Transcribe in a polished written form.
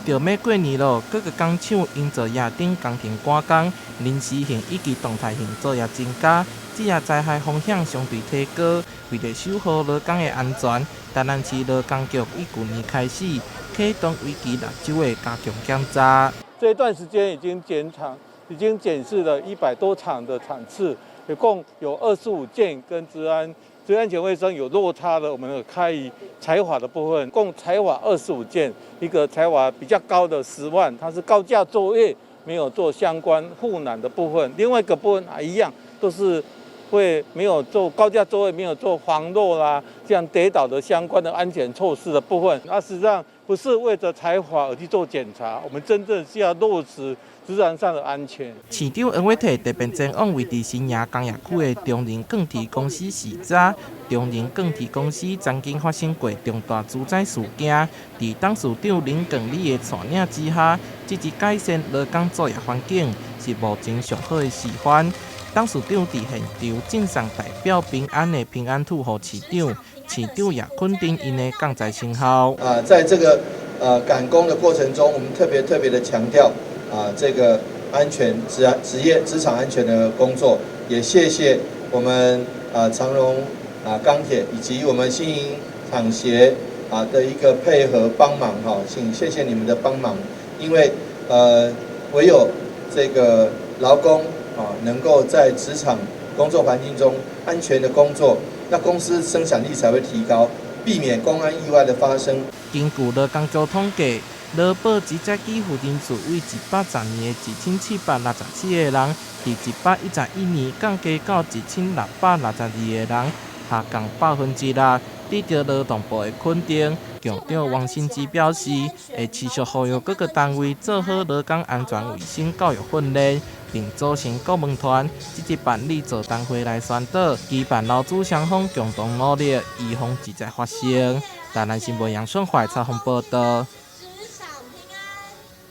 著欲過年囉，各个工廠營造業頂工程趕工，臨時性以及動態性作業增加，職業災害風險相對提高。為著守護勞工的安全，台南市勞工局於舊年開始啟動為期6週的加強檢查。這一段時間已經檢查，已經檢視了100多場的場次，一共有25件跟職業安全衛生有落差的，我們有開裁罰的部分，共裁罰25件，一個裁罰比較高的10萬，它是高架作業沒有做相關護欄的部分，另外一個部分啊一樣都是會沒有做高架作業，沒有做防落啦，這樣跌倒的相關的安全措施的部分，那實際上不是為著裁罰而去做檢查，我們真正是要落實職場上的安全。市長黃偉哲特別前往位佇新營工業區的中仁鋼鐵公司視察，中仁鋼鐵公司曾經發生過重大職災事件，佇董事長林耿禮的帶領之下，積極改善勞工作業環境，是目前上好的示範。董事長佇現場贈送代表平安的平安兔予市長，市長也肯定𪜶的鋼材成效。啊，在這個趕工的過程中，我們特別特別的強調啊，這個安全職業職場安全的工作，也謝謝我們啊長榮啊鋼鐵以及我們新營廠協啊的一個配合幫忙哈，請謝謝你們的幫忙，因為唯有這個勞工啊能夠在職場工作環境中安全的工作，那公司生產力才會提高，避免工安意外的發生。根據勞工局統計，勞保直接給付人數為110年的1767個人，佇111年降低到1662個人，下降6%。得到勞動部的肯定，局長王新之表示，會持續呼籲各個單位做好勞工安全衛生教育訓練，並組成顧問團，積極辦理座談會來宣導，期盼勞資雙方共同努力，預防職災發生。台南新聞楊順懷採訪報道。